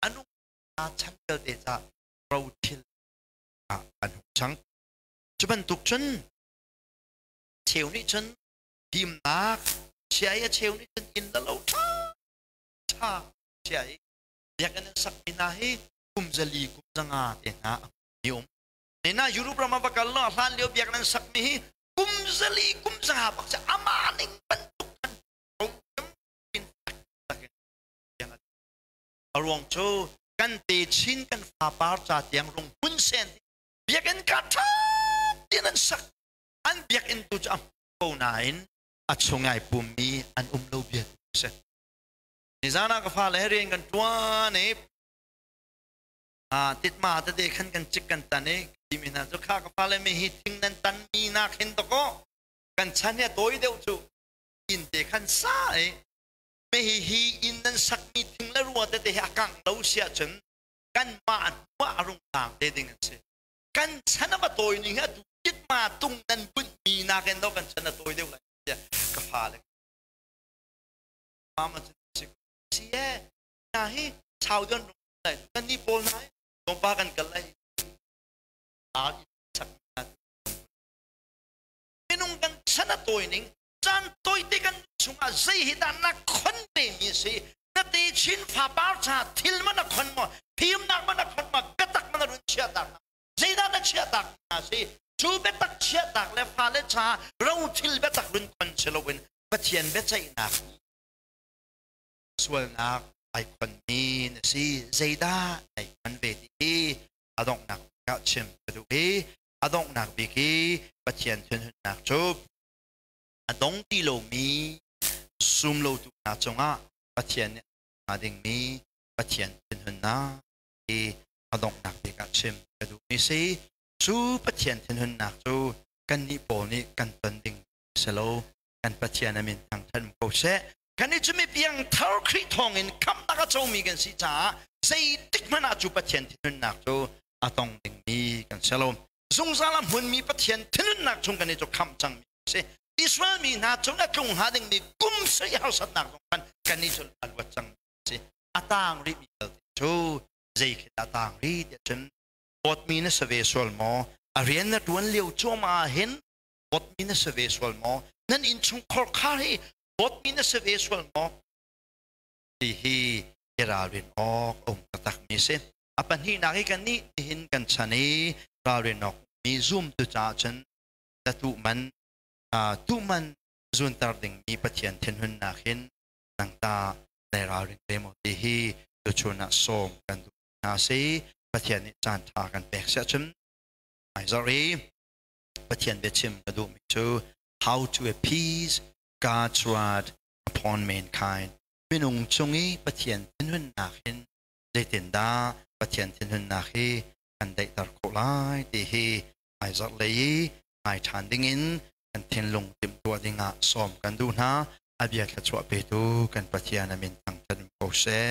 anu chan vialte ca rothil ah an hung cang. Cu bantuk cun cheu nih cun fimnak chia i a cheu nih cun inn le lo ṭha ṭha chia i biakinn an sakmi hna hi kum zali kum zanga te hna a mi um. Nina Europe ram ah va kal law hlan lio biakinn an sakmi hi kum zali kum zanga bak cu amah ning bantuk khan a ruang cu kan te chin kan fapar ca tiang rung hun sen biakinn ka ṭha tin an sak an biakinn tu cu a ko nain a chung ai pummi an um lo bia tu si. Nizan ah ka fale he rian kan ṭuan i titma tete khan kan cik kan tan i timi hna cu kha ka fale mi hi thing nan tan mi nak hin dakaw kan chan hi a tawi deuh cu inn te khan sa i me hi hi inn nan sakmi thing le rua tete hi a kangh lo si ahcun kanmah hnuah a rung tang te ding an si. Kan chan a va tawi ning hi atu titma tung nan bunh mi nakin do kan chan a tawi deuh lai tiah ka fale mama cu si si e na hi chau don rung lai kan ni pawl na hi pa kan kal lai a sak minung kan chan a tawi ning caan tawite kan chungah zei hi dah na khon ve mi si? Na te chin fapar cha thil man na khon maw, fimnak man na khon maw, biatak man na run chia tak zeidah na chia tak na si? Cu biatak chia tak le fale cha ro thil biatak run khon si loin Pathian biaceihnak sualnak ai khon mi na si. Zeidah ai khon ve ti hi a donghnak ah chim ka duh i a donghnak bik hi Pathian thinhunnak cu a dong ti lomi sum lotu hna cungah Pathian nih a dingmi Pathian thinhunnak hi a donghnak bik ah chim ka duhmi si. Cu Pathian thinhunnak cu kannih pawl nih kan ton ding si lo. Kan Pathian a min thangthat ko seh. Kannih cu mi piangthar Khrih thawngin khamhnak a comi kan si caah zeitik hmanh ah cu Pathian thinhunnak cu a tong dingmi kan si lo. Zungzal a hmunmi Pathian thinhunnak chung kan i cu khamh cangmi si. Israel mi hna cung a tlung hnga dingmi kum sei harsatnak zong khan kan i cu a luat cang si. A tang rihmi vialte cu zei khi dah tang rih tiah cun dawtmi na si ve sual maw? A rian na ṭuan lio cuahmah ah hin dawtmi na si ve sual maw? Nan innchungkhar khar hi dawtmi na si ve sual maw? Ti hi i ralrin awk a um taktakmi si. A pahnihnak hi kan nih nihin kan chan i ralrin awk mi zumtu caah cun na tuhman tuhman zunter dingmi Pathian thinhunnak hin nang ta nai ralring ve maw ti hi tuchun ah sawm kan duh hna si. Pathian nih caan ṭha kan pek siah cun ai zarh i Pathian biachim ka duhmi cu how to appease God's wrath upon mankind, minung cung i Pathian thinhunnak hin zeitindah Pathian thinhunnak hi kan daihter khawh lai ti hi ai zarh lei i ngai ṭhan dingin kan thinlung timhtuah dingah sawm kan duh hna. A bia thluachuah petu kan Pathian a min thangṭhat ko seh.